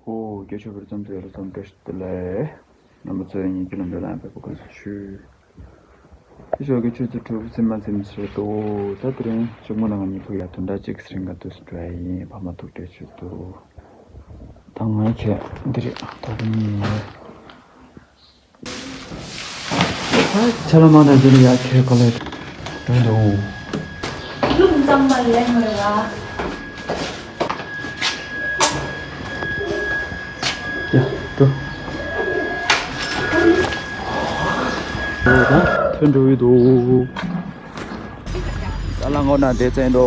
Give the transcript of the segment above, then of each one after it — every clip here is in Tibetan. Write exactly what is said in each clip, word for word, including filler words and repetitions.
ཨོ། སྐྱབས་མཆོད་འབུལ་ཙམ་དུ་ཡར་ཙམ་བཀྲ་ཤིས་བདེ་ལེགས། རྣམ་པ་ཚོ་ཡིན་གྱི་ལམ་འགྲོ་ལ་ཡང་ཕེབས་པ་དགའ་བསུ་ཞུ། དེ་ཞོགས་ཀྱི་ཆུ་ཚོད་དྲུག་ཙམ་མ་ཙམ་ཞིག་འདུག་ད་དེ་རིང་གཞུག་མ་ནང་ཉི་ཕུག་ཡ་དུང་ཟླ་གཅིག་ཟིན་ག་དུས་སུ་འགྲོ་ཡ་ཡིན། ཕ་མ་ཐུག་འཕྲད་ཆུ་ཚོད་དུ། ད་ང་ཁྱེད་འདི་རེད། ད་དེ་ནི། ཆ་ལ་མ་དང་དེ་ནི་ཡ་ཁྱེད་ག་ལེ་འགྲོ་འདུག་ལུང་ཙམ་མ་ལེན་མི་ར། ཡ་འགྲོ། ཐོན་འགྲོ་ཡི་འདུག་ད་ལ་ངོ་ན་དེ་བཙན་འགྲོ།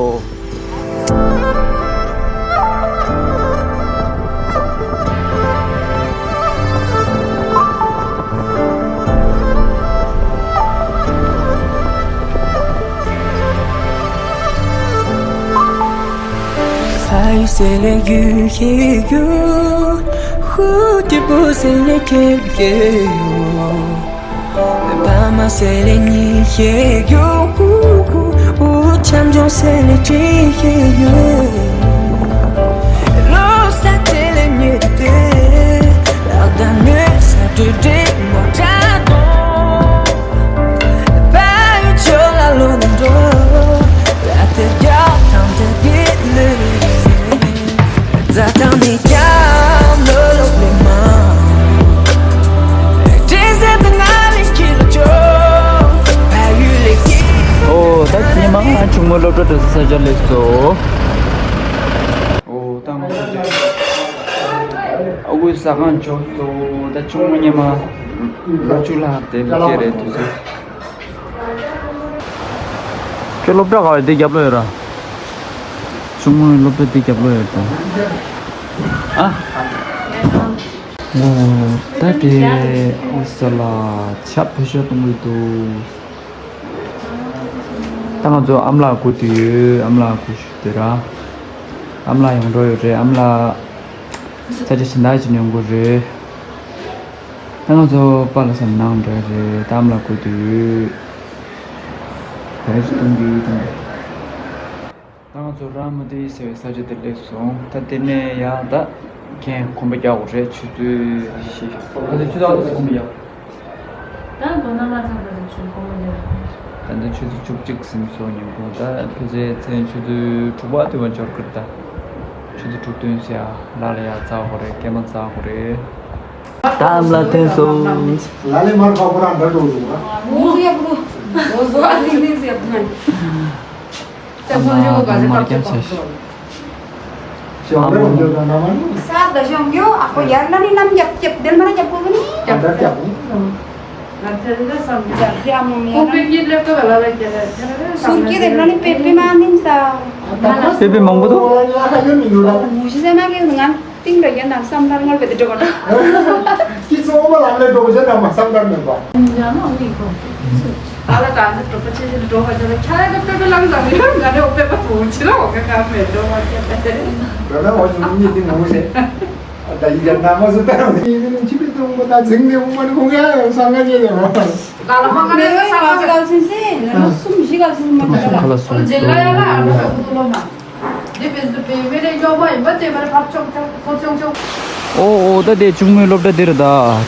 ཕ་ཡུལ་ཟེར་ལས་ཡུལ་ཞིག་ཡོད། ཧུ་སྐྱིད་པོ་ཟེར་ལས་ཁེབས་ཀྱི་ཡོད། ཕ་མ་ཟེར་ལས་ཉིན་ཞིག་ཡོད། ཧུ་ཧུ་ཧུ་འཆམ་ཆུང་ཟེར་ལས་བྲིས་ཞིག་ཡོད། ལོ་ས་ཆེ་ལས་ཉེ་དེ། ལག་དང་ནུས་ས་དྲོད་འདྲེས་མོ་དྲ་དོ། ཕ་ཡུལ་ཆོས་ལ་ལོ་ནི་འགྲོ། ལ་དེ་རྒྱ་དང་དེ་གི་ལུས། ཨོ། ད་ཉི་མ་ང་ཆུང་མོ་སློབ་གྲྭ་འགྲོ་ས་ས་ཆར་སླེབས་སོ། ཨོ། ད་ང་ཚོ་ཨ་ཁུའི་ཟ་ཁང་ཕྱོགས་སུ། ད་ཆུང་མོ་ཉི་མ་ལོ་བཅུ་ལྷག་དེ་སླེབས་ཀྱི་རེད་དུས་ཚོད། ཁྱོད་སློབ་གྲྭ་ག་བ་འདི་རྒྱབ་ལོགས་ཡོད་ར། ཆུང་མོའི་སློབ་གྲྭ་འདི་རྒྱབ་ལོགས་ཡོད་དོ། ཨ། ཨོ། ད་དེ་ཨོ་ས་ལ་ཆབ་བེ་ཤ་གཏོང་གི་འདུག་ད་ང་ཚོ་ཨ་མ་ལགས་སྒུག་བསྡད་ཡོད། ཨ་མ་ལགས་སྒུག་བཞུགས་བསྡད་ར། ཨ་མ་ལགས་ཡོང་འགྲོ་ཡོད་རེད། ཨ་མ་ལགས་ས་ཆ་གཞན་དག་ཅིག་ནས་ཡོང་གི་རེད། ད་ང་ཚོ་པཱ་ལགས་ས་ནང་འགྲོ་ཡ་རེད། ད་ཨ་མ་ལགས་སྒུག་བསྡད་ཡོད། བེ་ཤ་གཏོང་གི་གཏོང་གི་ད་ང་ཚོ་ར་མ་ཏི་ཟེར་བའི་ས་ཆ་དེར་སླེབས་སོང་། ད་དེ་ནས་ཡང་ད་ཁྱེད་གོམ་པ་རྒྱག་དགོས་རེད། ཆུ་ཚོད་བཞི། ད་ལྟ་ཆུ་ཚོད་ག་ཚོད་གོམ་པ་རྒྱག་ད་མདོར་ན་མ་ཚང་ད་ཆུ་གོམ་པ་རྒྱག་ད་ལྟ་ཆུ་ཚོད་བཅུ་གཅིག་ཟིན་སོང་། ཉིན་གུང་ད་ཕལ་ཆེར་མཚན་ཆུ་ཚོད་དྲུག་པ་དུས་པ་འབྱོར་གི་རེད། ད་ཆུ་ཚོད་དྲུག་བདུན་ཟེར་ཡ་ལ་ལ་ཡ་འཛེག་དགོས་རེད། སྐྱེལ་མ་འཛེག་དགོས་རེད། ད་ཨ་མ་ལགས་ཐོན་སོང་། ལ་ལས་མར་ཁ་ཁོ་རང་འདྲ་འགྲོ་འདུག་ར། ཨ་མ་ལགས་མར་རྒྱབ་བྱས། ཤི་ཨ་མ་ལགས་མར་རྒྱབ་བྱས། ས་ད་ཤོང་གྱོ། ཨ་ཁོ་ཡར་ལ་ནི་ནམ་རྒྱབ་རྒྱབ་དེར་མ་རྒྱབ་གོ་གི་ནི། རྒྱབ་རྒྱབ། ང་ཚོ་ལ་བསམ་རྒྱབ་རྒྱབ་མོ་མི་ཡ་ཁོང་པའི་ཉིད་ལེབ་ཏོ་ག་ལ་ལ་རྒྱབ་རྒྱབ་རྒྱབ། སུར་གྱི་དེ་ལ་ནི་པེ་པེ་མ་ནིན་ད། པེ་པེ་མང་པོ་འདུག་མུ་ཤི་ཟེ་མ་གི་ང་། ཏིང་ར་རྒྱན་དང་བསམ་ཐར་སྔོན་པོ་དེ་འགྲོ་གོ་ན། ཁྱི་ཚོ་ཨོ་མ་ལ་ལས་འགྲོ་བྱེད་དང་མ་བསམ་ཐར་མེད་པ། ཡང་ཨོ་ཡིན་གོ། ཨ་ལ་ག་ནས་འགྲོ་པ་ཆེ་ཆེ་ལ་འགྲོ་བ་ཆེ་ལ་ཁྱ་ཡ་ག་པེ་པེ་ལང་ཙང་ཡོད། ང་ནས་ཨོ་པེ་པ་བུ་ཆི་ལ་ཨོ་ག་ག་མེད་འགྲོ་བ་ཁྱ་པེ། འགྲོ་ན་ཨོ་ཆུང་གཉིས་ཏིང་ངོ་ཟེ། ད་ཡི་ཡ་ན་མ་སུ་ད་ཡི་ནི་ཆི་པེ་ཏོང་གོ་ད་ཛིང་ནེ་ཨོ་མ་ནི་ཁོང་ཡ་སང་ག་ཉེ་ཡ་རོ། ལ་ལ་མ་ག་ནས་ས་ལ་ས་ག་སིན་སེ་ལ་སུམ་ཞི་ག་སུམ་མ་ད་ལ་ཁ་ལ་སུམ་ལ་ཡ་ལ་ཨ་ལ་ཁ་ཁུ་ཏོ་ལོ་མ། འདི་བེས་འདི་བེས་མེ་རེ་ཡོག་མ་ཡིན་པ་དེ་མ་རེད། ཕབ་ཆོག་ཆོག་ཚོ་ཆོག་ཆོག་ཨོ་ཨོ། ད་དེ་གཅུང་མོའི་སློབ་གྲྭ་འདིར་ད་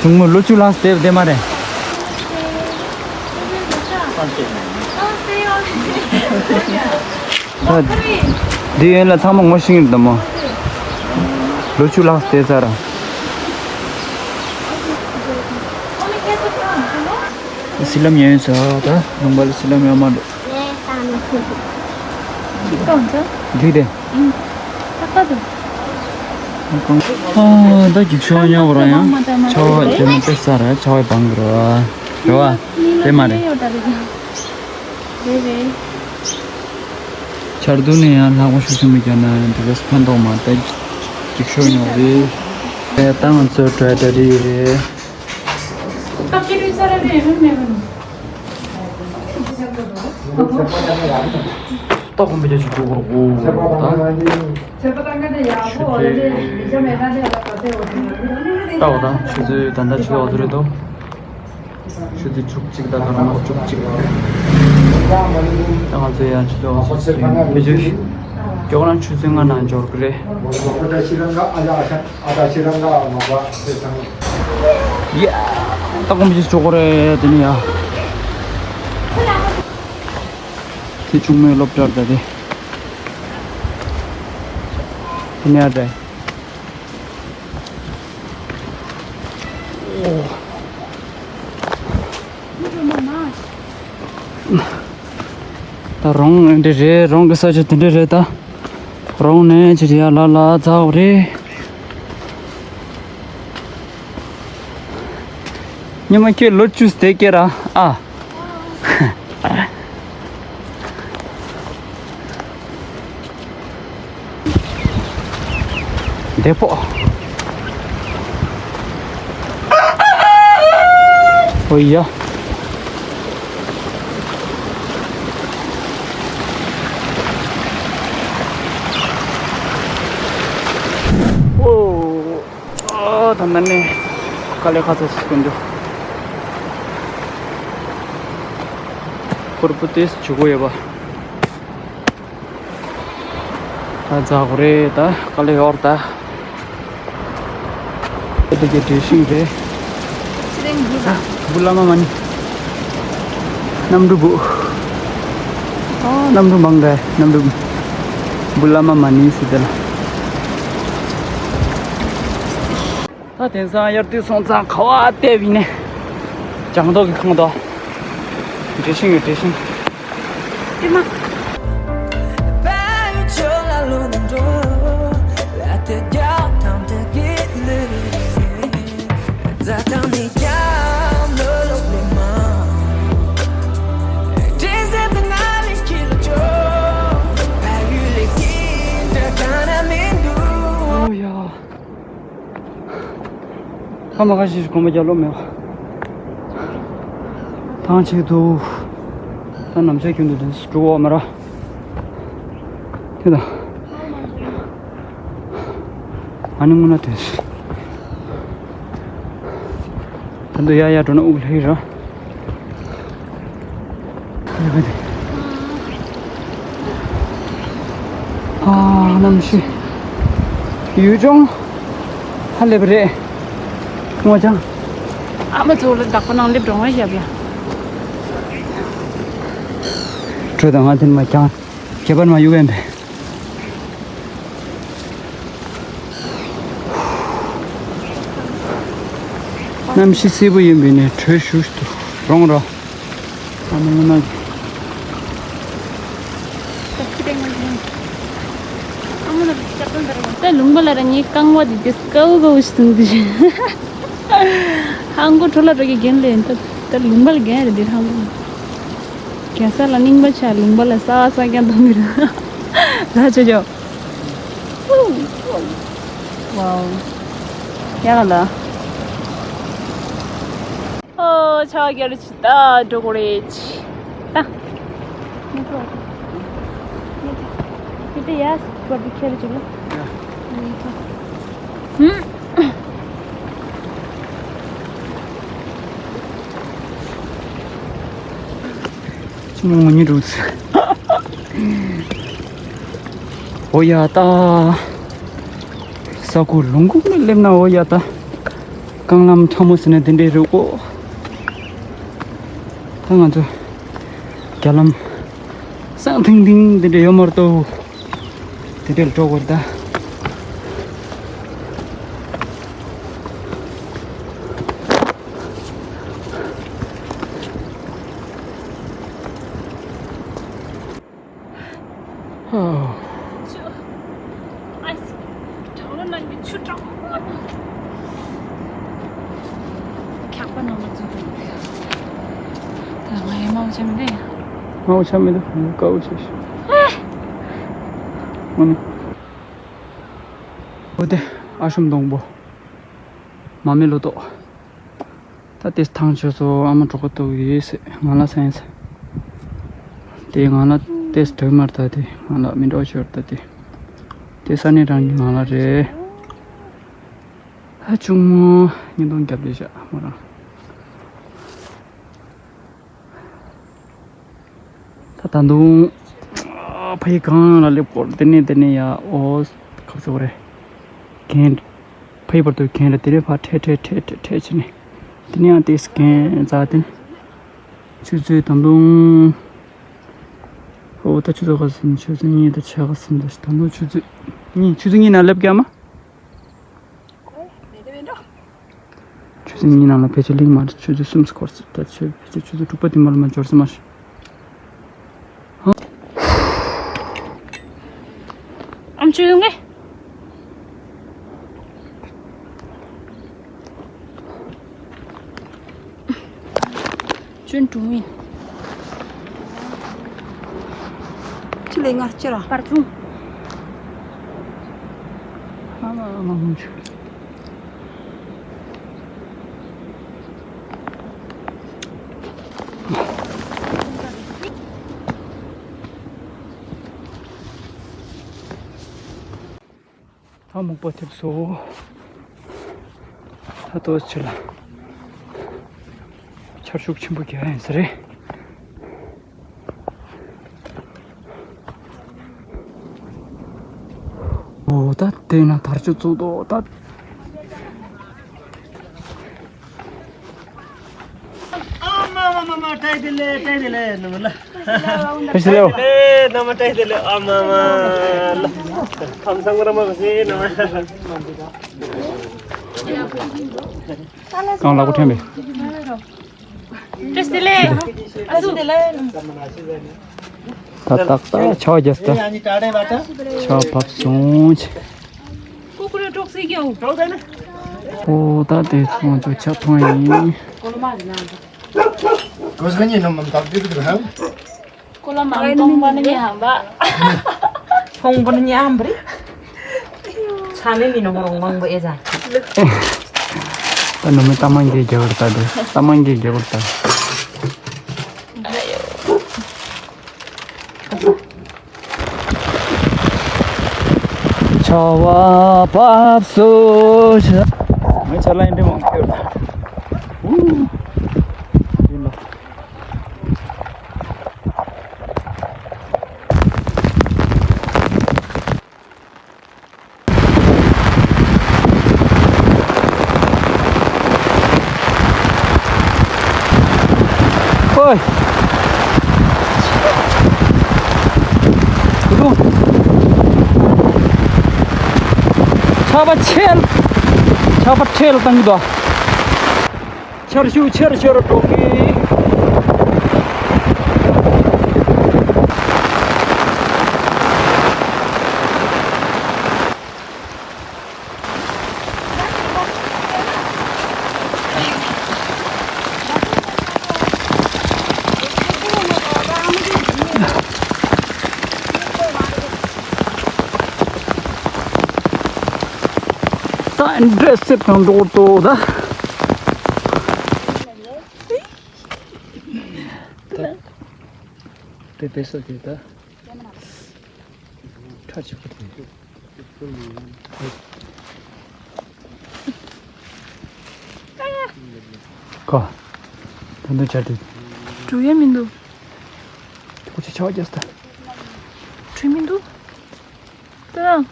གཅུང་མོའི་ལོ་བཅུ་ལྷག་བསྡད་བསྡད་མ་རེད། ད་འདི་ཡན་ལ་ཚང་མ་ངོ་ཤེས་ཀྱི་འདུག་མོ། ལོ་བཅུ་ལྷག་བསྡད་ཚར། སི་ལམ་ཡོད་ས་ད་ལུང་པ་ལ་སི་ལམ་ཡོད་མ་འགྲོ། འགྲིག་དེ། ཨ་ད་རྒྱུག་ཤོག་ཉོ་བར་ཡང་ཆ་བ་ཅན་དཔེ་ས་ར་ཆ་བའི་བང་གི་ར་ར་བ་དེ་མ་རེད། ཆར་དུ་ནས་ཡང་ལྷག་མ་ཤུགས་ཆེན་པོ་བརྒྱབ་ན་འདི་ག་ཕན་ཐོགས་མ་ད་རྒྱུག་ཤོག་ཉོ་རེད། ད་ང་ཚོའི་བྲོས་ད་རེད་རེད། ཏོག་ཀུན་པ་རྒྱ་ཆུ་ཆུ་གོར་གོ་ད། ཆུ་ཚོད། ལྟ་བ་དང་ཆུ་ཚོད་ད་ལྟ་ཆུ་ཚོད་འོ་ཚོད་རེད་དོ། ཆུ་ཚོད་བཅུ་གཅིག་དང་ཁ་རང་བཅུ་གཅིག་ད་ང་ཚོ་ཡང་ཆུ་ཚོད་འོ་ཚོད་ཟིན་ཕེ་ཆུ། ཡོག་རང་ཆུ་ཚོད་ལྔ་ནང་འབྱོར་གི་རེད། ཡ། ད་གོམས་གཤིས་ཆོག་གི་རེད་དེ་ནི་ཡ། དེ་ཆུང་མའི་སློབ་གྲྭར་ད་དེ། དེ་ནི་ཡ་དེ། ད་རོང་འདི་རེད། རོང་གི་ས་ཆ་དེ་འདྲ་རེད། ད་རོང་ནས་ཅི་རེད་ཡ། ལ་ལ་ཚ་བ་རེད། ཉི་མ་ཁྱོད་ལོ་བཅུ་དེ་སྐྱེ་ར་ཨ། འདེ་པོ། ཨོ་ཡ། ཨོ། ཨ་ད་ནི་དཀའ་ལས་ཁག་ཚ་ཞིག་སྐོན་འདུག་ཁོར་པོ་ཏེས་ཆུ་གོ་ཡོད་པ། ད་ཛ་གོ་རེ་ད་དཀའ་ལས་ཡོར་ད། ཨེ་དེ་གའི་འདྲེ་ཤིང་རེད། ཅི་རེད་འདི་ད། བུ་བླ་མ་མ་ནི། གནམ་གྲུ་བུ། ཨ་གནམ་གྲུ་མང་ག་གནམ་གྲུ། བུ་བླ་མ་མ་ནི་སི་དེ་ལ། ད་དེང་སང་དབྱར་དུས་སོང་ཙང་ཁ་བ་བལྟས་བིན་ནས། ལྗང་མདོག་གི་ཁང་དོ། འདྲེ་ཤིང་ཡོད་འདྲེ་ཤིང་། ཨེ་མ། ཨོ་ཡ། ཁ་མ་ཁ་ཤས་ཤིག་གོམ་པ་རྒྱག་ལོ་མེད་པ། ཐང་ཆད་འདུག་ད་ནམ་ཕྱེད་ཁྱོན་དུ་དེ་འགྲོ་བ་མ་ར། དེ་ད། ཨ་ནི་དངོས་གནས་དེ། ད་དུང་ཡར་ཡར་འགྲོ་ན་དབུགས་ལྷག་གི་ར། ཨ་གནམ་གཤིས། ཡུལ་ལྗོངས། ཧ་ལས་པ་རེད། སྔོ་ལྗང་། ཨ་མ་ཚོ་ལ་བདག་པོ་ནང་སླེབས་འགྲོ་ང་ཞབས་ཡ། དྲོད་དང་ང་དེ་མ་ཀྱང་། ཁྱད་པར་མ་ཡུག་ཡན་པས། གནམ་གཤིས་བསིལ་པོ་ཡིན་པས་ནས་དྲོད་ཞུ་ཞུ་རོང་རོ། ཨ་མ་ངོ་ན། ད་ལུང་པ་ལ་ར་ངའི་རྐང་པ་འདི་དེ་སྐའུ་སྐའུ་ཞིག་བཟུང་འདི། ཧང་གོ་ཁྲོ་ལ་ར་གི་རྒན་ལས་ད་ད་ལུང་པ་ལ་རྒན་རེད་འདི་ཧང་གོ། རྒན་ས་ལ་རྙིང་པ་ཆགས། ལུང་པ་ལ་ས་ས་རྐྱང་གཏོང་གི་རེད། ད་ཆོ་ཆོ། ཝའོ། ཡག་ག་ལ། ཨོ་ཆ་རྒྱལ་ཆི་ད་འགྲོ་གོ་རེ་ཆི་ད། མི་ཐོག་མི་ད་ཡ་བར་དུ་ཁྱེར་ཆི་ལ། མི་ཐོག་ཧུམ། ཅི་མོ་ངོ་ཉིད་རུ། ཨོ་ཡ་ད། ས་ཁུག་ལུང་ཁུག་ནས་སླེབས་ན་ཨོ་ཡ་ད། རྐང་ལམ་ཕྲ་མོ་ཟེར་ན་དེ་འདྲས་རེད་ཀོ། ད་ང་ཚོ་རྒྱ་ལམ་སང་ཐིང་ཐིང་དེ་འདྲས་ཡོད་མ་རེད་དོ། དེ་འདྲས་འགྲོ་དགོས་རེད་ད། ཆུ། ཨ་ཙི། གྲང་རླུང་ནང་གི་ཆུ་གྲང་མོ། འཁྱག་པ་ནང་ལ་འཛུལ་འདུག་ད་ང་ཡི་མའོ་ཆ་མི་འདུག་མའོ་ཆ་མི་འདུག་དཀའ་བོ་ཆེ་ཤོས། ཨ་ནི། འོ་དེ་ཨ་ཤུམ་སྡོང་པོ། མ་མེ་ལོ་ཏོག་ད་ཏེས་ཐང་ཆོས་སོ་ཨ་མ་གྲོགས་པོ་ཏོ་ཡེ་སེ་ང་ལ་སེང་སེ། ཏེ་ང་ལ་ཏེས་དོན་མར་ད་ཏེ་ང་ལ་མི་འགྲོ་ཞོར་ད་ཏེ། ཏེ་ས་ནི་རང་གི་ང་ལ་རེད། ཧ་ཆུང་མོ་ཉིན་དུང་རྒྱབ་ལེ་བཞག་མོ་རང་། ད་ད་དུང་ ཕ་ཡི་གང་ལ་སླེབས་སྐོར་དེ་ནས་དེ་ནས་ཡ་ཨོ་ཁབ་ཚོ་རེད། གན་ཕ་ཡི་བར་དུ་གན་ལ་དེ་ནས་ཕར་ཁྲལ་ཁྲལ་ཁྲལ་ཁྲལ་ཁྲལ་བྱས་ནས་དེ་ནས་ཡང་དེས་གན་རྩ་དེ་ནས་ཆུ་ཚོད་དང་དུང་ཨོ་ད་ཆུ་ཚོད་ག་ཟིན་ཆུ་ཚོད་གཉིས་དང་ཕྱེད་ཀ་ཟིན་དང་དུང་ཆུ་ཚོད་གཉིས་ཆུ་ཚོད་གཉིས་ནང་སླེབས་ཀྱི་ཨ་མ། ཆུ་ཚོད་གཉིས་ནང་ལ་ཕལ་ཆེར་ལེགས་མ་རེད། ཆུ་ཚོད་གསུམ་སྐོར་ཟེར། ད་ཆུ་ཕལ་ཆེར་ཆུ་ཚོད་དྲུག་པ་དེ་མ་ལ་མ་འབྱོར་ས་མ་རེད། ཧ། ཨམ་ཆུ་ཡོང་གི། ཅུན་ཀྲུང་ཡིན། ཅི་ལས་ང་ཅི་ར། པར་ཆུང་། ཨ་མ་ཨ་མ་ཧུམ་ཆུ། ད་མུག་པ་ཐེབས་སོ། ད་ཏོག་ཙམ་ལ་ཆར་ཤུགས་ཆེན་པོ་རྒྱག་ཡིན་ས་རེད། འོ་ད་དེ་ན་དར་ལྕོག་བཙུགས་འདུག་ད། ཨ་མ་མ་མ་མ། བཀྲ་ཤིས་བདེ་ལེགས། བཀྲ་ཤིས་བདེ་ལེགས། ནུ་མོ་ལ། བཀྲ་ཤིས་བདེ་ལེགས། ཨེ་ནུ་མོ་བཀྲ་ཤིས་བདེ་ལེགས། ཨ་མ་མ་ལ། ཁམས་སངས་པ་ར་མ་གོ་སི་ནུ་མོ་ལ། གང་ལ་གོ་ཕྲན་པས། བཀྲ་ཤིས་བདེ་ལེགས། ཨ་སུ། ད་ཏག་ཏག་ཆ་བ་རྒྱས་ཏེ། ཆ་བ་བབས་སོང་། ཀུ་ཀུ་རེ་གྲོགས་སེ་ཀྱང་། ཨོ་ད་དེ་ཚོང་ཅོ་ཆ་ཐོང་ཡིན། ཀོ་ལ་མ་ནི་ཉེ་ཧམ་པ། ཕོང་པོ་ནི་ཉེ་ཧམ་པ་རེད། ཚ་མེད་མི་ནོ་མོ་རོང་མང་པོ་ཨེ་ཛ། ད་ནུ་མོ་ཏ་མང་གི་རྒྱལ་བར་ལྟ་དེ་ཏ་མང་གི་རྒྱལ་བར་ལྟ། ཆ་བ་བབས་སོ། ང་ཆ་ལ་ཡིན་འདྲེ་མང་ཁྱོད། ཨུ། ཡིན་ལ། ཨོའི། ཆར་པ་ཆེ། ཆར་པ་ཁྲལ་བཏང་གི་འདུག་ཆར་ཤུགས་ཆེར་ཆེར་འགྲོ་གི། ད་འདྲེ་སེབ་དང་འགྲོ་ཏོ་ད། དེ་པེ་སོ་དེ་ད། ཁྲ་ཆེ་པོ་དེ། ཀ། ད་འདི་བྱ་དེ། འགྲོ་ཡ་མི་འདུག་ཁོ་ཆེ་ཆ་བ་རྒྱས་ད། འགྲོ་མི་འདུག་ད།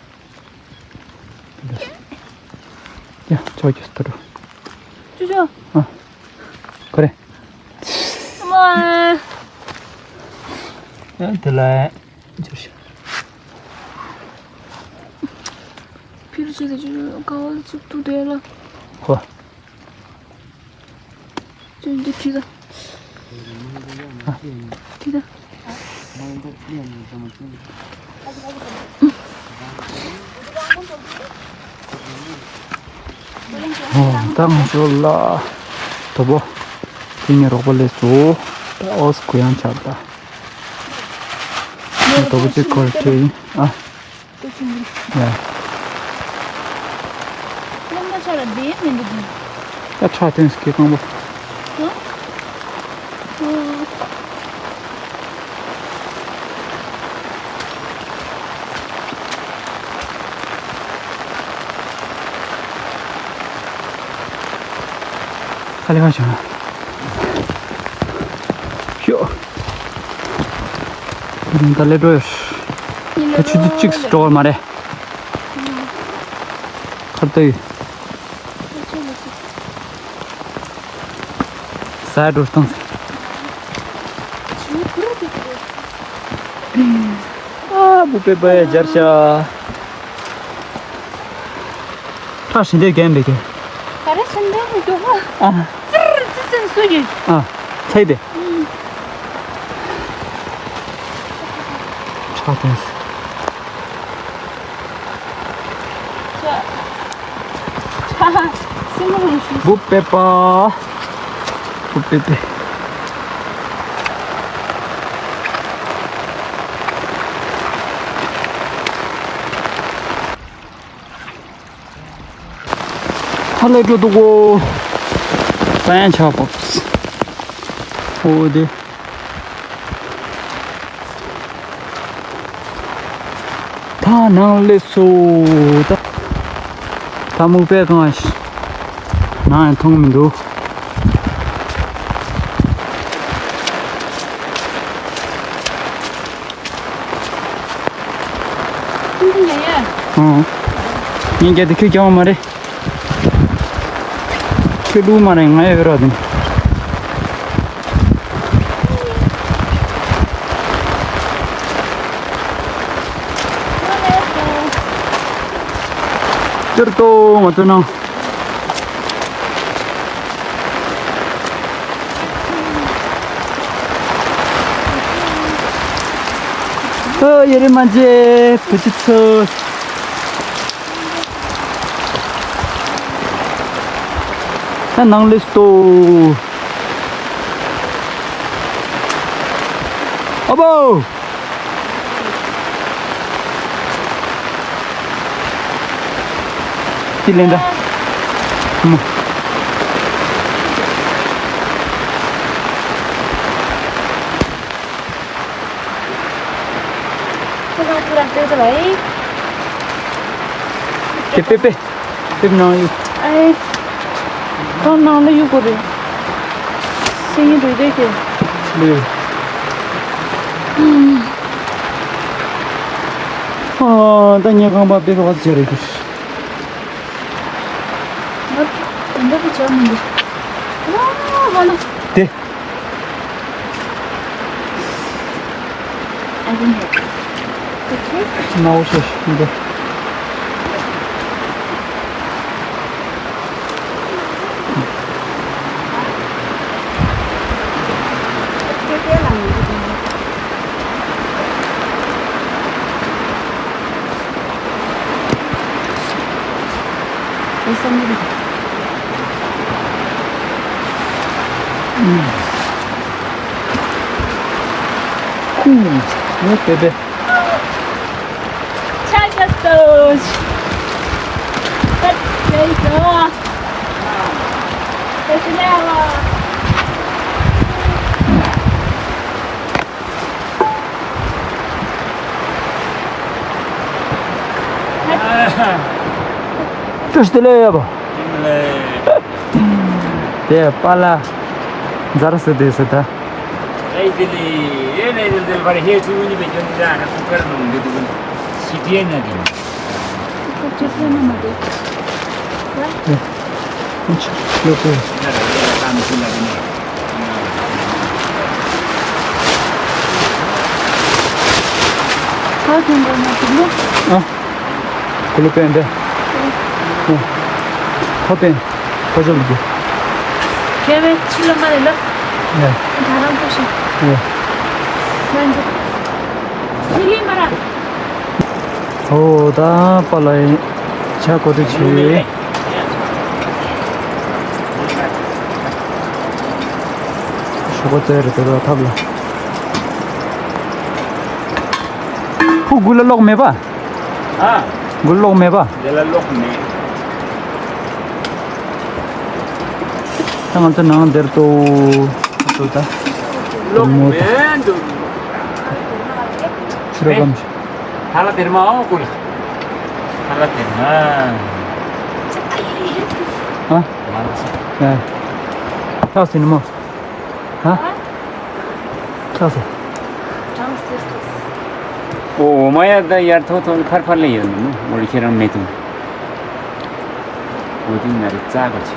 ཡ་ཆ་བ་རྒྱས་ད་འགྲོ། ཅུ་ཅུ། ཨ། ཁོ་རེ། མ། ཡ་དེ་ལ། ཕིར་ཆུ་དེ་ཆུ་ཀ་བ་ལ་ཚུགས་ཐུབ་དེ་ལ། ཧོ། ཆུ་འདི་ཁྲིད་ད། ཁྲིད་ད། ཧོ། ད་ང་ཚོ་ལ་དོ་པོ། དེ་ནས་རོགས་པ་ལས་སུ། ད་ཨོ་སི་གུ་ཡང་ཆགས་ད། དོ་པོ་གཅིག་ཁོར་ཁྲིད་ཡིན་ཨ། ཡ། ད་ཁྲག་ཐོན་སྐྱེ་གང་པོ། ཨ་ལེ་ཁ་བྱུང་། ཤོ། ད་ལེ་འགྲོ་ཡོད། ཆུ་ཚོད་གཅིག་སུ་འགྲོ་བར་མ་རེད། ཁར་ཏོ་ཡོད། ཟ་འགྲོ་སྟངས། ཨ་བུ་པེ་པེ་སྦྱར་ཤ། ཁྲ་ཞིང་འདེབས་རྒན་པའི་རྒན། ག་རེ་ཞིང་འདེབས་མི་འདུག་ཨ། ཨ། ཙིར་ཙི་ཙི་སུ་ཡིན། ཨ། ཚེ་དེ། ཁྲག་སྟོན། ཁྲག་སིམ་རུང་ཞུ། བུ་པེ་པ། བུ་པེ་པེ། ཧ་ལས་འགྲོ་འདུག་གོ། པན་ཆ་པོབས། ཨོ་དེ། ད་ནང་སླེབས་སོ། ད་ད་མུག་པས་གང་ནང་ཡང་མཐོང་མི་འདུག་ཨང་། ངས་རྒྱ་དེ་ཁྱོད་རྒྱག་པ་མ་རེད། ཁྱོད་ལུག་མ་རེད། ང་ཡོད་ར་དེ། ཅོར་ཏོ་ང་ཚོ་ནང་། ཨོ་ཡེ་རེ་མ་ཇེ་བུ་ཅི་ཚོ། ད་ནང་ལས་ཏོ། ཨ་བོ། ཅི་ལེན་ད། མོ། ཁོ་རང་ཁོ་རང་སྤྲད་ཚར་བ་ཡིན། དེ་པེ་པེ། དེབ་ནང་ཡོད། ཨེ། ཁོང་ནང་ལ་ཡོད་དགོས་རེད། སེང་གེ་འགྲོ་བསྡད་ཀྱི། ལེ། ཨ། ད་ངས་རྐང་པ་དཔེ་ཁ་བ་ཟེར་རེད་ཀྱི། ང་དེ་འདྲ་གི་བྱ་མི་འདུག་ཨ་ཧ་ལ། དེ། I don't know. Okay. སྣང་བ་ཤེས་ཤིག་འདི། ཁུ། ངོ་དེ་དེ། ཆ་ཆ་སྟོ། ད་ལེ་ཡོ། ད་ཅི་ལེ་བ། བཀྲ་ཤིས་བདེ་ལེགས་ཡོད་པ། དེ་པཱ་ལགས་འཛར་ཟེར་དེ་ཟེར་ད། ཨེ་དེ་ལས་ཨེ་ནས་དེ་ལས་པར་ཧེ་ཚུ་ནི་བེ་ཅོན་ནི་ར་ན་སུ་ཀར་ནང་འདི་འདུག་ཤི་ཏི་ཡན་ན་དེ། ཁོ་ཅི་ཟེར་ན་མ་རེད། ཨུ་ཆུ་ལོ་ཏོ། ད་ཐོན་འགྲོ་ན་དེ་ལོ། ཨ། ཀུ་ལུ་པན་ཏེ། ཨ། ཁོ་པན། ཁོ་ཚོ་ལུ་གུ། ཁེ་བའི་ཕྱི་ལོ་མ་རེད་ལ། ཡ། ད་རང་པོ་ཞིག་ཡ། ལན་འགྲོ། ཕི་ལི་མ་ར། ཨོ་ད་པཱ་ལགས་ཡིན། ཆ་གོ་དུ་ཆེ། ཤོག་པ་བཙལ་རེ་དེ་ལ་ཐབས་ལ། ཁུ་དགུ་ལ་ལོག་མེད་པ། ཨ། དགུ་ལ་ལོག་མེད་པ། དེ་ལ་ལོག་མེད། ད་ང་ཚོ་ནང་འདིར་ཏོ། ཏོ་ད། ལོག་མེད་འདུག་ཕྱི་རོ་གམ་ཆུ། ཧ་ལ་དེར་མ་ཨོ་ཀུ་ལ། ཧ་ལ་དེར་མ། ཨ། ཨ། ཁྱག་སེ་ནི་མོ། ཧ། ཁྱག་སེ། འོ་མ་ཡ་ད་ཡར་ཐོག་ཐོག་ཕར་ཕར་ལ་ཡོད་ནི་མོ། འོ་ཁྱེད་རང་མེད་དུ། འོ་དེ་ན་རེ་རྩ་ག་ཆེ།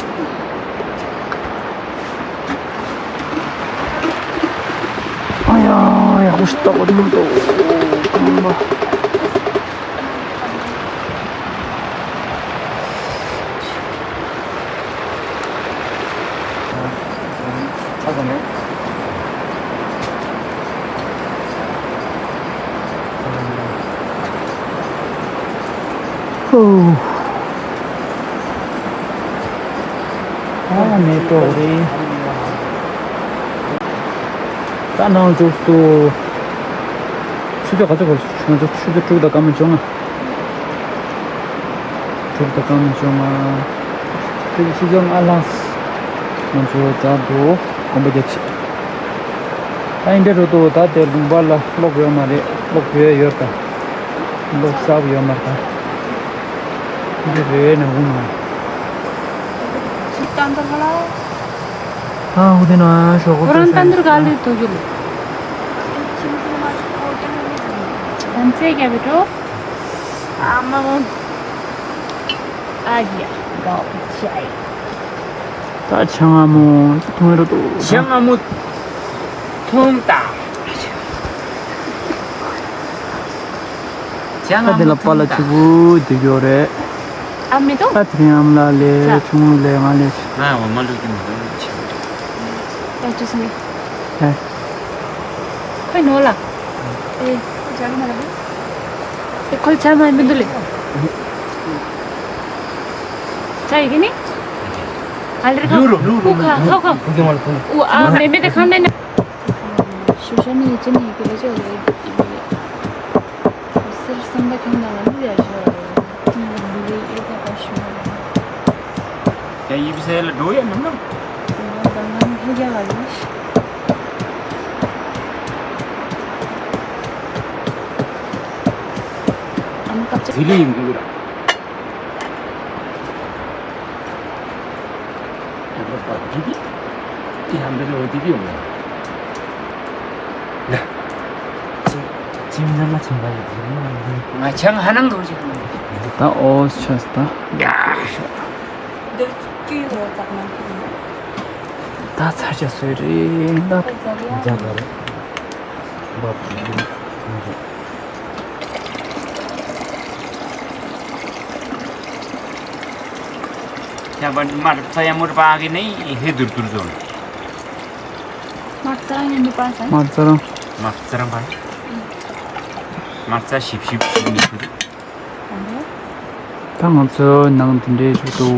ཨ་ཡ་ཡ་ཧུ་སྟ་གོ་དུ་དོ། ཁང་པ། ཚ་ཚ་མེད། ཧོ། ཨ་མེ་ཏོག་རེད། ད་ནང་འཇུག་ཏུ། ཆུ་ཚོད་ག་ཚོད་འགོར། ང་ཚོ་ཆུ་ཚོད་དྲུག་དང་སྐར་མ་བཅོ་ལྔ། དྲུག་དང་སྐར་མ་བཅོ་ལྔ། ཆུ་ཚོད་ལྔ་ལྷག་ང་ཚོ་མཛའ་དུ་གོམ་པ་རྒྱབ་ཆེད། ད་ཡིན་འདྲ་རུ་དུ་ད་དེ་ལུང་པ་ལ་གློག་ཡོད་མ་རེད། གློག་བུད་ཡོད་ད། གློག་གསར་པ་ཡོད་མ་རེད་ད། འདི་རེད་ན་འུ་ན། ཨ་འུ་དེ་ན་ཤོག་གོ་ཁོ་རང་ད་འདིར་ག་ལུས་དུ་གྱུར། ཨ་མ་མོ། ཨ་ཡ་གའོ་ཅའི། ད་ཆང་ཨ་མོ་ཐུང་རུ་དུ། ཆང་ཨ་མོ་ཐུང་ད། ཆང་ཨ་མོ་ཐུང་ད། ད་དེ་ལ་པ་ལ་ཆུ་བུ་དེ་གྱོ་རེད། ཨ་མི་དོ། ད་དེ་རིང་ཨམ་ལགས་ལས་ཆུང་ངུ་ལས་ང་ལས། ང་འོ་མ་བླུག་གི་མི་འདུག་ཆེ། ད་ཅི་སོང་ངས། ཧེ། ཁོས་ནོར་ལ། ཨེ། ཁོ་ཅག་མ་རེད། ཨེ་ཁོ་ཅག་མ་མི་འདུག་ལེ། ཅག་ཡི་གེ་ནི། ཨ་ལེ་རེ་ཁ། ལུ་རུ་ལུ་རུ། ཁ་ཁ་ཁ། ཁུ་གི་མ་ལུ་ཁུ། ཨུ་ཨ་མེ་མེ་དེ་ཁ་མེ་ན། ཞུ་ཤ་ནི་ཡི་ཅི་ནི་ཡི་གེ་རེ་ཅོ་ལེ་ཡི་གེ་རེ། སེར་སེམས་པ་ཁྱོད་ནང་ལ་ཡ་ཞོ། ཁྱོད་ལ་འདི་ལས་ཨེ་ད་ད་ཞུ་ཡ། ཡ་ཡིབ་སེ་ལ་འགྲོ་ཡ་ནམ་ནམ། ད་ང་ཧེ་རྒྱ་བ་ཡིན། ཨ་མ་ཀབ་ཅིག་ཟི་ལི་ཡིན་གི་ར། ང་ཆང་ཧ་ནང་འགྲོ་ཞིག་ད་ཨོ་ཆ་ད། ད་ཚ་ཆ་སོས་རེད་ད། རྒྱ་གར་བབ། ཁྱབ་པ་མར་ཚ་ཡ་མུར་པ་གི་ནི་ཧེ་དུར་དུར་ཟོན། མར་ཚ་རང་ཡིན་པ་ས། མར་ཚ་རང་། མར་ཚ་རང་པ། མར་ཚ་ཞིབ་ཞིབ་ཞིབ་མི་ཐུབ། ད་ང་ཚོ་ནང་དེ་འདྲའི་ཞིག་ཏུ་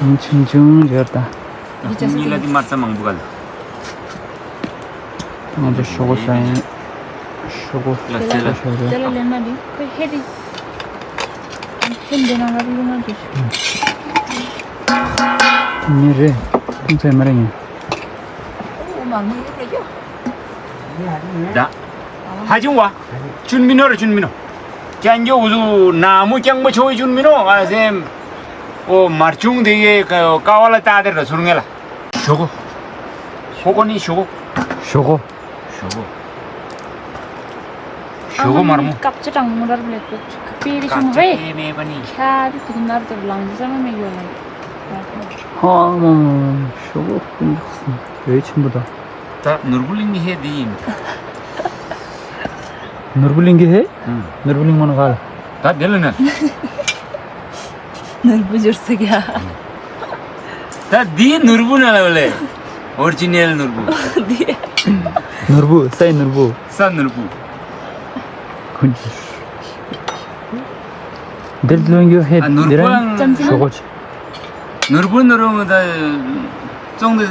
ནང་ཆུང་ཆུང་ཡོད་ད། ཁོང་གཉིས་ལ་དེ་མར་ཚ་མང་པོ་ག་ལ། ང་ཚོ་ཞོག་གོ་ས་ཡིན། ཞོག་གོ་ལ་ཚེ་ལ་ཞོག་གོ་ཞོག་གོ། དེ་ལ་ལེན་ན་དེ་ཁོས་ཧེ་དེ་ཁྱོད་འདི་ནང་ལ་ལུང་ང་འདུག་ནི་རེད། ཁོང་ཚོས་མ་རེད་ངས། ད། ཧ་ཅང་བ། ཅུན་མི་ནོ་ར་ཅུན་མི་ནོ། ཅན་ཇོ་འུ་ཟུ་ན་མོ་རྐྱང་པ་ཆོ་ཅུན་མི་ནོ་ང་སེམས། ཨོ་མར་ཅུང་དེ་གའི་ཀ་བ་ལ་ལྟ་དེ་ར་ཚུར་ངེ་ལ། ཞོག་གོ། ཧོ་གོ་ནི་ཞོག་གོ། ཞོག་གོ། ཞོག་གོ། ཞོག་གོ་མར་མོ། ཀབ་ཅི་དང་མོ་རར་བླེ་ཀོ་ཅི་ཀ་པེ་རི་ཤམ་ཧེ། ཀབ་ཅི་མེ་པ་ནི། ཁྱ་དེ་དུ་ནར་དུ་ལང་ཟ་མ་མེ་ཡོ་ལ། ཧ་མ་མ་ཞོག་གོ་ཀུན་ཟེ་ཆེན་པོ་དང་། ད་ནོར་བུ་གླིང་གི་ཧེ་འདི་ཡིན། ནོར་བུ་གླིང་གི་ཧེ། ཨང་། ནོར་བུ་གླིང་མོ་ན་ག་ལ། ད་དེ་ལ་ན། ནོར་བུ་འབྱོར་ས་ག་ད་འདི་ནོར་བུ་ན་ལ་ལེ། ཨོ་རི་ཇི་ནལ་ནོར་བུ། འདི། ནོར་བུ་སའི་ནོར་བུ། ས་ནོར་བུ། ཁོ་འདིར་ལོན་ཡོད་ཧེ། ཨ་ནོར་བུའང་ཞོག་གོ་ཆེ། ནོར་བུ་ནོར་བུ་ད་བཙོང་དུ་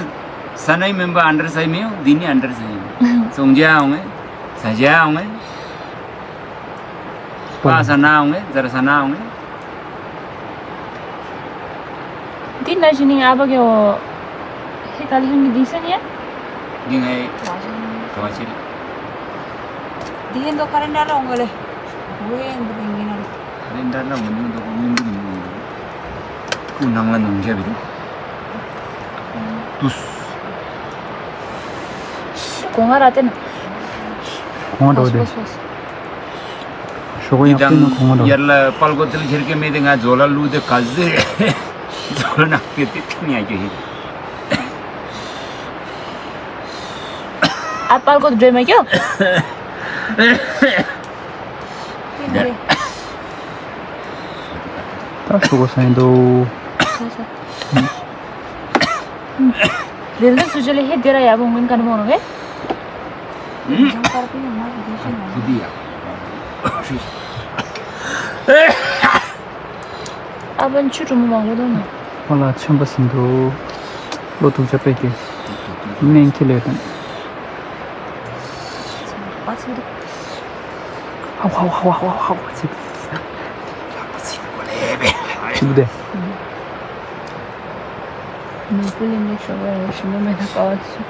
ས་ནའི་མིན་པ་ཨན་ཏར་སའི་མེའོ། འདི་ནི་ཨན་ཏར་སའི་མེའོ། བཙོང་རྒྱ་ཡོང་ངེ་ཟ་རྒྱ་ཡོང་ངེ་པ་ས་ན་ཡོང་ངེ་ཛར་ས་ན་ཡོང་ངེ། འདི་ན་ཞི་ནིང་ཨ་བ་གེ་འོ། ཧེ་ག་ལ་ཧེ་མི་འདི་སན་ཡ། འདི་ངའི་ག་བ་ཆེ་རེད། འདི་ཧེ་འདོ་ཁ་རེ་འདྲ་ར་འོང་ག་ལེ། འོ་ཧེ་འདི་ཕིང་གི་ན་ར། ཁ་རེ་འདྲ་ར་འོང་འདི་འདོ་ཁོ་མིན་འདི་མིན་འདི། ཁོ་ནང་ལ་ནང་རྒྱབ་རེད། ཏུས། གོང་ང་ར་ཏེ་ན། གོང་འགྲོ་དེ། ཞོགས་ཡག་པོ་ན་གོང་འགྲོ། ཡར་ལ་པལ་ཀོ་དེ་ལ་ཁྱེར་གི་མེད་དེ། ང་ཛོ་ལ་ལུ་དེ་ག་ཟེ། ཛོ་ལ་ནག་དེ་དེ་ཐུག་ཉག་གི་ཧི། ཨ་པལ་ཀོ་དེ་འདྲེ་མ་ཀྱོ། ད་ཞོགས་ས་ཡིན་འདུག་ལེ་ལེ་སུ་ཅི་ལེ་ཧེ་དེ་ར་ཡ་བོ་ངན་ཀ་ནི་མོ་རོ་གེ། ཨ་བན་ཆུ་གྲུ་མོ་མང་པོ་འདུག་ན། ཁོ་ལ་ཆམ་པ་ཟིན་འདུག་ལོ་དུག་ཅག་པད་ཀྱི་སྨན་ཁྱི་ལས་དང་། ཧ་ཧ་ཧ་ཧ་ཧ་ཧ་ཅིག་ཆུ་བུ་དེ། ནོར་བུ་ལེན་ནས་ཤོག་ཡ་ཞིམ་པོ་མེད་ན་དཀའ་བ་ཞིག་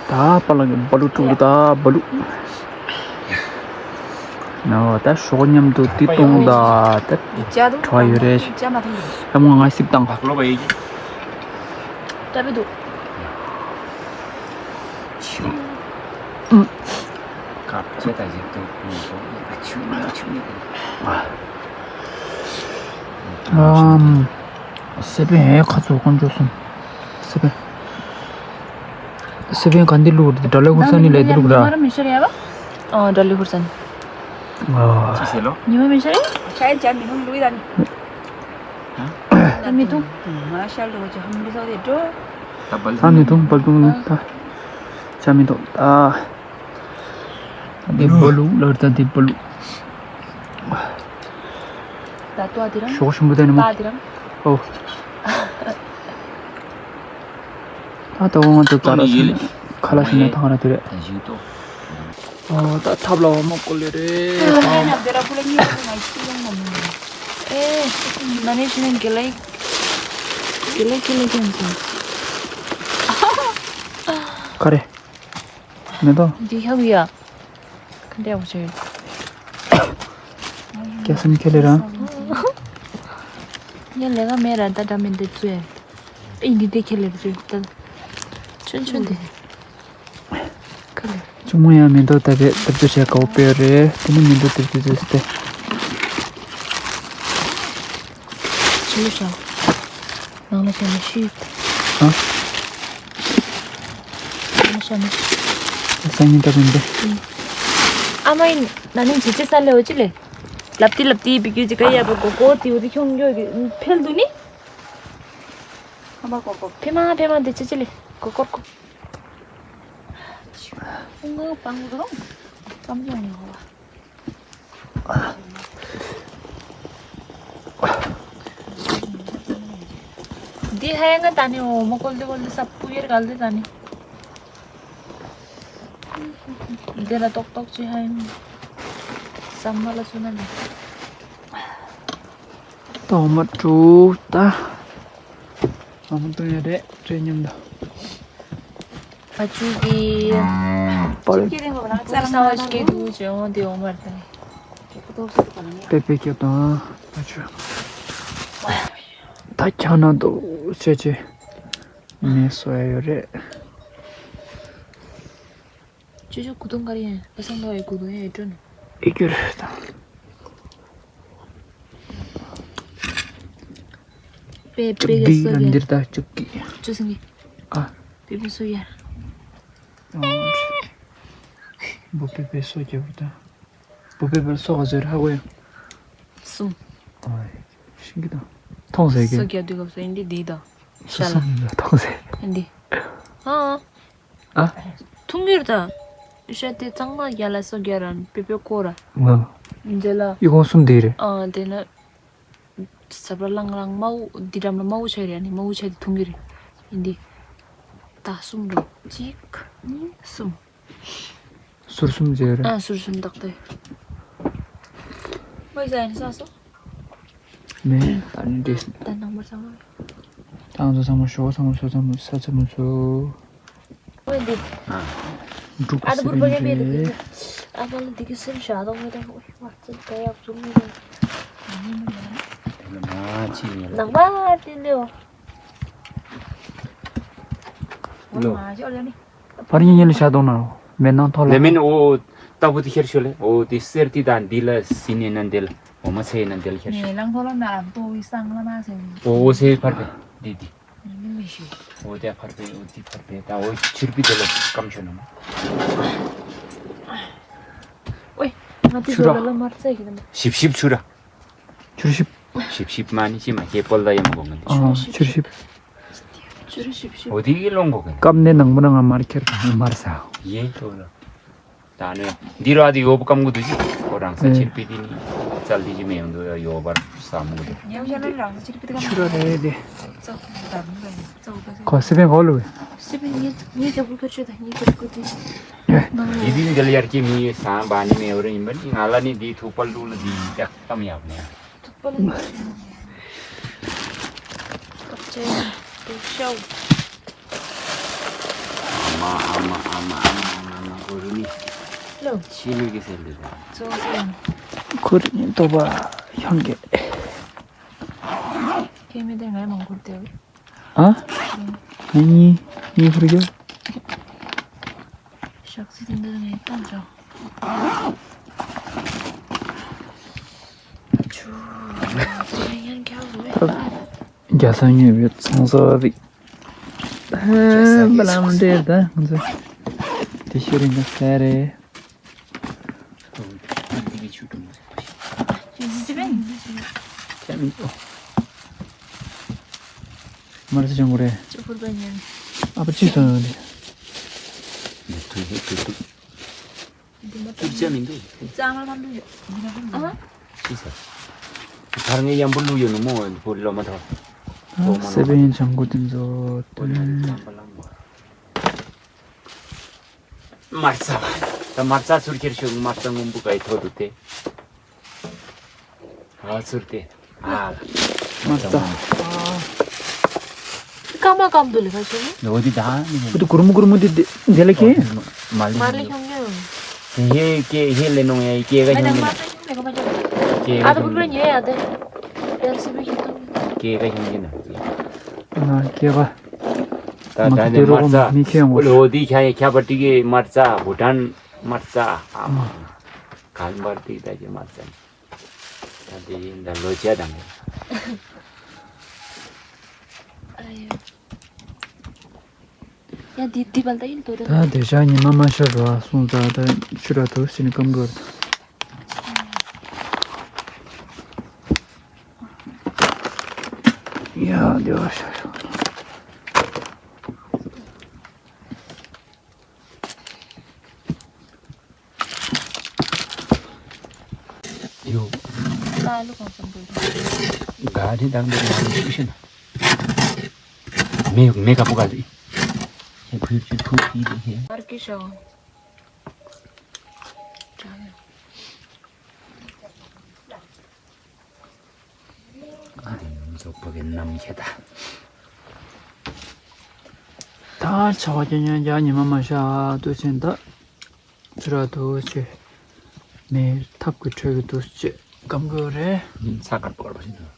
ད་པ་ལགས་ཀྱི་སྦ་ལུ་དཀྲུག་ལུ་ད་སྦ་ལུ། ནོ་ད་ཞོགས་མཉམ་དུ་ཏི་ཏོང་ད་ད་གྲོ་ཡོད་རེད། ད་མོ་ང་སིབ་བཏང་། ལོ་བ་ཡིག་ད་བི་དུ། ཁ་ཆེ་ད་ཞིག་ཏུ་ཁོང་ཚོ་ཨ་ཆུ་ཨ་ཆུ་ཨམ། སེ་པན་ཧེ་ཁ་ཚོ་དཀོན་མཆོག་གསུམ། སེ་པན། སེ་པན་ག་འདི་ལུག་རེད། དགྲ་ལོ་ཧུར་ས་ནི་ལས་འདི་ལུག་ར། ཉི་མ་མི་ཤར་ཡ་བ། ཨ་དགྲ་ལོ་ཧུར་ས་ནི། ཨ། ཅི་ཟེར་ལོ། ཉི་མ་མི་ཤར་ཡ། ཤ་ཡ་ཇ་མི་ནུང་ལུག་ཡ་ནི། ད་མི་འཐུང་། ང་ཤར་ལུག་ཅི་ཧམ་ལུག་ས་དེ་འགྲོ། ད་མི་འཐུང་བལ་འཐུང་ད། ཇ་མི་འཐུང་ད། འདི་སྦ་ལུ་ལར་ད་འདི་སྦ་ལུ། ད་ཏོ་ཨ་དི་རང་། ཞོགས་ཞིམ་པོ་དེ་ནི་མོ། ཏ་ཨ་དི་རང་། ཨོ། ད་ལྟ་འོང་དུ་ཙ་ར་སུ་ཁ་ལ་ཞིམ་ན་ཐང་ར་དེ་རེད། ཨོ་ད་ཐབ་ལ་འོ་མ་བསྐོལ་ལེ་རེད། ཨེ། ན་ནི་ཤི་ན་གེ་ལ་ཡིག་གེ་ལ་ཡིག་གེ་ལ་ཡིག་ཡིན་ཟིན། ག་རེ། མེ་ཏོག་འདི་ཧ་གི་ཡ། ག་འདྲ་ཡག་པོ་བྱས་ཡོད། སྐྱ་སེམས་ཁེ་ལེ་རང་། ངས་ལས་ཀ་མེད་ར་ད་འདྲ་མི་འདི་ཚོས། ཨེ་འདི་འདི་ཁེ་ལེ་བཟོས་ད། ཆུན་ཆུན་དེ། ག་ལེ། ཆུང་མོ་ཡང་མེ་ཏོག་ད་བེད་ད་བེད་བྱས་དགའ་པོ་དཔེ་རེད། དེ་ནི་མེ་ཏོག་དེ་བེད་བཟོས་ཏེ། ཆུ་ལ་ཤ། ནང་ལ་ཤ་ནི་ཤི། ཨ། ནང་ལ་ཤ་ནི། སང་ཉིན་ད་བུན་དེ། ཨ་མ་ཡིན་ན་ནིང་ཇི་ཅི་ས་ལེ་འོ་ཅི་ལེ། ལབ་ཏི་ལབ་ཏི་བི་ཀུ་ཅི་ག་ཡ་བ་གོ་གོ་ཏི་འོ་ཏི་ཁྱོང་གྱོ་གི་འཕེལ་དུ་ནི། ཕ་མ་གོ་གོ། ཕེ་མ་ཕེ་མ་དེ་ཅི་ཅི་ལེ་གོ་གོ་གོ། ངོ་པང་རོང་། ཀམ་ཡོང་ཡོང་བ། འདི་ཧའི་ང་ད་ནི་འོ་མ་ཀོལ་ཏེ་ཀོལ་ཏེ་ས་སྤུ་ཡེར་གལ་ཏེ་ད་ནི། འདི་ལ་ཏོག་ཏོག་ཅི་ཧའི་ནི། ཟ་མ་ལ་སུ་ན་ནི། ཏོ་མ་ཀྲུ་ད། ཨ་མ་ཏོ་ཡ་རེད་རེད་མཉམ་དུ། ཨ་ཅུ་གི། པར། ཀུ་ས་བ་ཞིག་གི་དུ་ཅེ་འོང་དེ་འོང་མར་ད་ནི། པེ་པེ་ཀྱ་དང་ཨ་ཅུ། ད་ཁྱ་ན་དོ་ཅེ་ཅེ། ནས་སོ་ཡ་ཡོད་རེད། ཅོ་ཅོ་གུ་དུང་ག་རེ་ཡིན། ཨ་སང་ལོ་ཡི་གུ་དུང་ཡ་ཡི་ཀྲོ་ནི། ཨི་ཀྱུར་དང་། པེ་པེ་གི་སོ་གི། འདིར་ད་བཅུག་གི། ཅོ་སང་གི། ཨ། པེ་པེ་སོ་ཡ། བུ་པེ་པེ་སོ་རྒྱབ་ད། བུ་པེ་པེ་སོ་ག་ཟེར་ཧ་གོ་ཡ། སུ། ཨ། ཤིང་གི་དང་། མཐོང་ཟེར་གི། སོ་རྒྱབ་དུས་སྐབས་སུ་ཨིན་དི་དི་དང་། ཤ་ལ། མཐོང་ཟེར། ཨིན་དི། ཨ། ཨ། ཐུང་གིར་ད། ཤ་དེ་གཙང་མ་རྒྱ་ལ་སོ་རྒྱ་ར་པེ་པེ་ཀོ་ར། ང་། འཇེ་ལ། ཡི་གོང་གསུམ་དེ་རེད། ཨ་དེ་ན། ས་བ་ལང་རང་མའུ་འདི་འགྲམ་ལ་མའུ་ཆ་རེད་ནི་མའུ་ཆ་དེ་ཐུང་གིར། ཨིན་དི། ད་གསུམ་རེད་གཅིག་གཉིས་གསུམ། ཟུར་གསུམ་བྱས་རེད། ཨ་ཟུར་གསུམ་དག་དེ། མོ་ཡི་ཟ་ཡིན་ས་སོ། མེད་ད་ནི་འདྲེས། ད་ནང་མ་ཚང་མ། ཏང་ཚོ་ཚང་མ་ཞོགས་ཚང་མ་ཚོ་ཚང་མ་ས་ཚང་མ་ཚོ། འོན་ཏེ། འབྲུག་ཨ་ད་སི་བུར་པ་པན་གན་པེ་རེད། ཨ་ད་ལ་འདི་གི་སེམས་ཤ་དང་མེད་དང་ཨོ་ཡ་བ་ཚེ་ད་ཡག་ཚུགས་མེད་དང་། དེ་ལ་མ་ཕྱིན་ཡིན་ལ། ནང་པ་དེ་ལེའོ། ལོ། པར་ཉིན་ཉིན་ལ་ཤ་དོང་ན་མེ་ནང་ཐོག་ལ་ལེ་མིན་འོ་ལྟ་བུ་དེ་ཁྱེར་ཤོག་ལེ། འོ་དེ་གསེར་དེ་དང་འདི་ལ་སྲིན་ནས་ན་འདི་ལ་འོ་མ་ཚེ་ན་འདི་ལ་ཁྱེར་ཤོག་ངས་ལང་ཐོག་ལ་ན་རམ་ཏོ་བི་སང་ལ་མ་ཟེར་ནས། འོ་འོ་ཚེ་ཕར་པས་འདི་འདི། ངས་མི་ཤེས། འོ་དེ་ཕར་པས་འོ་དེ་ཕར་པས་ད་འོ་ཕྱིར་པི་དེ་ལ་སྐམ་ཤོག་ན་མ། ཨོའི། ང་དེ་ཆུ་ར། ཟོ་ལ་ལ་མར་ཚད་ཀྱི་དམ། ཞིབ་ཞིབ་ཆུ་ར། ཆུར་ཞིབ། ཞིབ་ཞིབ་མ་ནི་ཅི་མ་ཁྱེད་པོལ་ད་ཡ་མ་གོ་ང་འདི་ཆུ། ཨ་ཆུར་ཞིབ། ཆུར་ཞིབ་ཞིབ། འོ་དེ་གི་ལོང་གོ་གི། སྐམ་ནས་ནང་མོ་ན་ང་མར་ཁྱེར་མར་ཟ། ཡེ་ཆོ་ལ། ད་ནི་འདི་ར་དེ་ཡོ་བུ་སྐམ་གོ་དུ་ཅི་ཁོ་རང་ས་ཨེ། ཕྱིར་པི་དེ་ནི་ཙལ་དེ་ཅི་མེ་ཡོང་དུ་ཡོ་བར་ས་མོ་གོ་དུ། ཉམས་ཆ་ལ་རང་ས་ཕྱིར་པི་དེ་ག་ཆུ་ར་རེད་དེ། ཙོ་ད་རུང་ག་ཙོ་ག་ཁོ་སི་པན་གོ་ལུ། སི་པན་ངའི་ངའི་རྒྱབ་ལོ་ཁ་ཆུ་ད་ངའི་རྒྱབ་ལོ་དེ། ཡི་དིན་འདི་ལ་ཡར་གྱི་མི་སང་བ་ནི་མེ་བར་ཡིན་པ་ནི་ང་ལ་ནི་འདི་ཐུག་པ་ལུ་ལ་འདི་ཡི་ཀ་གཏམ་ཡག་ནས། ཐུག་པ་ལུ་ལ་ཤི་ནས། ཀབ་ཅེ་དུ་ཤའུ། ཨ་མ་ཨ་མ་ཨ་མ་ཨ་མ་ཨ་མ་ཨ་མ་གོ་རུ་ནི། ལོ། ཕྱི་ལུས་ཀྱི་སེམས་ལས་ད། ཙོ་ཙོ། ཁོ་རི་ནི་ཏོ་བ་ཤང་གེ། ཁྱེད་མི་དེ་ངའི་མང་ཁུར་དེ། ཨ། ཨ་གཉིས་གཉིས་ཁུར་རྒྱབ། ཞག་ཚི་དེ་འདི་ངའི་གཏམ་ཅོ། ཆུ། ཡང་རྒྱ་བཟོ་བས། རྒྱ་ས་ཉོས་པའི་ཚོང་ཟོག་རིགས། ཨ་བླ་མ་འདྲེ་ད་ང་ཚོ་དེ་ཤེས་རིང་ག་ས་རེད། སི་པན། མར་སི་ཅང་གོ་རེད། ཅི་ཕུར་པ་ཉན། ཨ་ཕ་ཅི་སོང་ཡོད་རེད། ཐུག་ཐུག་ཐུག་ཐུག་འདི་མ་ཐུག་ཅག་མི་འདུག་རྩ་ང་ལ་བླུག་ཡོད། ཨ། ཅི་ཟེར། ཐར་ངའི་ཡམ་བུ་བླུག་ཡོད་ནུ་མོ་བུ་ལོ་མ་ཐོ། ཨ་སི་པན་ཅང་གོ་དེ་ཚོ་དོན། མར་ཚ་བ། ད་མར་ཚ་ཚུར་ཁྱེར་ཤོག་མར་ཚ་སྔོན་པོ་ག་ཡི་ཐོག་ཏུ་སྟེ། ཨ་ཚུར་སྟེ། ཨ་ལ། མར་ཚ། སྐམ་མ་སྐམ་དུ་ལི་ཁ་ཆུ་ནི། ལོ་དི་ད་ནི། ཁུ་ཏུ་གུར་མུ་གུར་མུ་དི་དི་དེ་ལ་ཁེ། མ་ལི། མ་ལི་ཁྱོང་ཁྱོང་། ཧེ་ཀེ་ཧེ་ལེ་ནོང་ཡ་ཀེ་ག་ཁྱོང་ཁྱོང་། ཀེ་ག་ཁྱོང་ཁྱོང་། ཨ་ད་ཕུར་ཕུར་ཉེ་ཡ་དེ། ཨ་ཀེ་ག་ཁྱོང་ཁྱོང་ན། ཨ་ཀེ་ག། ད་ད་ནི་མར་ཚ་མི་ཁྱེད་ཡོང་གོ། ལོ་དི་ཁྱ་ཡ་ཁྱ་པ་ཏི་གི་མར་ཚ་བུ་ཊན་མར་ཚ་ཨ་མ། གལ་མར་ཏི་ད་ཀྱི་མར་ཚ་ད་དི་ཡིན་ད་ལོ་ཅ་དང་། ཨ་ཡོ། ཡ་དི་དི་བལ་ད་ཡིན་དོ་དོ། ད་དེ་ཤ་ཉི་མ་མ་ཤར་རོ་སོང་ཙ་ད་ཆུ་ར་ཐོ་སི་ནི་སྐམ་གོར། ཡ་དེ་བ་ཤར་རོ། ཡོ། ད་ལོ་གང་ཙམ་འགྲོ་གི། ག་རེ་དང་འདི་ལ་ཤི་ཤི་ན། མེ་མེ་ག་པོ་ག་རེ། ཧེ་ཕུར་ཕུར་ཕུར་ཕུར་ཧེ། མར་གི་ཤོ། ཨ་དེ་ཡོངས་རྫོགས་ཕ་གི་རྣམ་ཤེས་ད། ད་ཆ་བ་ཀྱང་ཉོན་རྒྱ་ཉི་མ་མ་ཤར་དུས་ཆེན་ད། ཚུ་ར་དུ་ཆེ། མེ་ཐབ་ཀྱི་ཁྲོད་ཀྱི་དུས་ཆེ་སྐམ་གི་རེད། ཚ་དཀར་པོ་དཀར་པོ་ཞིག་འདུག་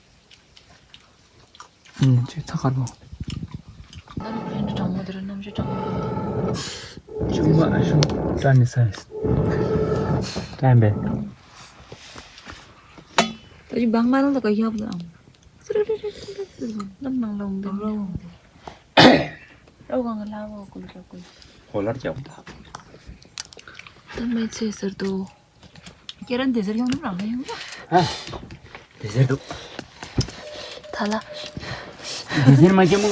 ཨུམ་ཅིག་ཚ་དཀར་པོ། ད་ནི་ཕན་གྲང་མོ་དེར་རྣམ་ཤེས་གྲང་མོ། ཅུང་མ་ཨ་ཤུ་ཏྲ་ནི་ས་ཏྲན་པས། ད་ཅི་བང་མ་ནང་ལ་ག་ཡབ་ལ་ཨང་། སི་རི་རི་རི་རི་རི་རྣམ་ནང་ལ་འོང་དེ་ལ་འོང་དེ། རོ་གང་གི་ལ་བོ་ཀུལ་རོ་ཀུལ། ཧོ་ལར་རྒྱབ་ད། ད་མེ་ཚེ་ཟེར་དོ། ཁྱེད་རང་དེ་ཟེར་ཡོང་ནི་རང་ལ་ཡོང་ཡ། ཨ། དེ་ཟེར་འདུག་ད་ལ། དེ་ཟེར་མ་སྐྱེ་མོ།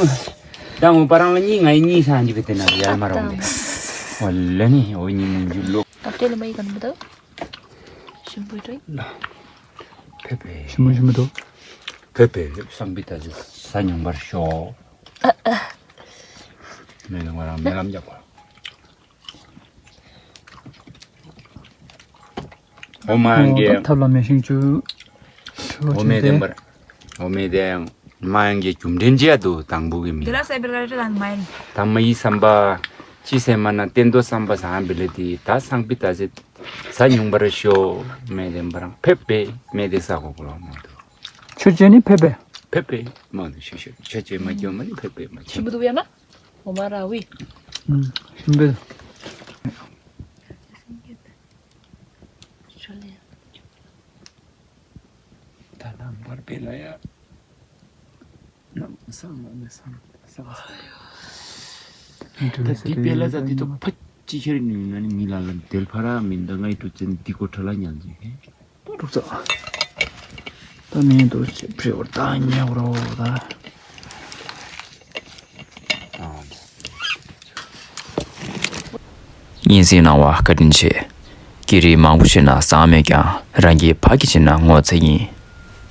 ད་ངོ་པ་རང་ལ་གཉིས་ང་ཡི་གཉིས་སང་འཇིག་གི་དེ་ན་ཡར་མ་རང་དེ། ཨོ་ལ་ནི་ཨོ་གཉིས་མི་འཇུ་ལོ། ཨ་ཏེ་ལ་མ་ཡི་ག་ནི་མི་ད། ཞིམ་པོ་རེད། ཕེབས་པས། ཞིམ་པོ་ཞིམ་པོ་འདུག་ཕེབས་པས་སང་པི་ཏ་ཟི་ས་ཉུང་པར་ཤོག་མེད་ན་ང་རང་མེ་ལམ་རྒྱག་གོ། འོ་མ་ཡང་གི། ཐབ་ལ་མེ་ཤིང་བཅུ། འོ་མའི་བདེན་པར། འོ་མའི་བདེན་མ་ཡང་གི་རྒྱུ་འབྲས་འཇལ་དུ་དང་པོ་གི་མི། དེ་ལ་སེ་བེར་ག་རེ་དང་མ་ཡིན། ད་མ་ཡི་བསམ་པ། ཅི་སེ་མ་ན་བསྟན་དོ་བསམ་པ་བཟང་བི་ལེ་དི་ད་སང་པི་ཏ་ཟེ། ས་ཉུང་པར་ཤོ། མེ་བདེན་པར་ཕེབས་པས་མེ་བདེ་ས་གོ་གོ་ལ་མ་དུ། ཆོས་བྱེད་ནི་ཕེབས་པས། ཕེབས་པས་མ་དུ་ཤོ་ཤོ་ཆོས་བྱེད་མ་སྐྱོ་མ་ནི་ཕེབས་པས་མ་ཆེན་པོ་དུ་ཡ་ན། འོ་མ་ར་ཝི། ཨུམ། ཤིང་བལ། ད་ལམ་བར་བལ་ལ་ཡ། ནམ་སང་ལ་ནི་སང་སང་། ད་འདི་བལ་ལ་ད་འདི་ཚོ་ཕ་ཅི་ཁྱེར་ནི་ང་ནི་མི་ལ་ལ་དེལ་ཕ་ར་མིན་ད་ང་ཡི་དུ་ཅན་འདི་གོ་ཁྲ་ལ་ཉལ་ཅིག་ཧེ། འགྲོ་ཚ། ད་མིན་འདུག་ཅེས་བྲིས་བར་ད་ཉལ་རོ་ད། སྙན་སེང་གནང་བ་བཀའ་དྲིན་ཆེ། སྐད་རིགས་མང་པོ་བཤད་ན་བཟང་མེད་ཀྱང་རང་གི་ཕ་གི་བྱས་ན་ངོ་ཚ་ཡིན།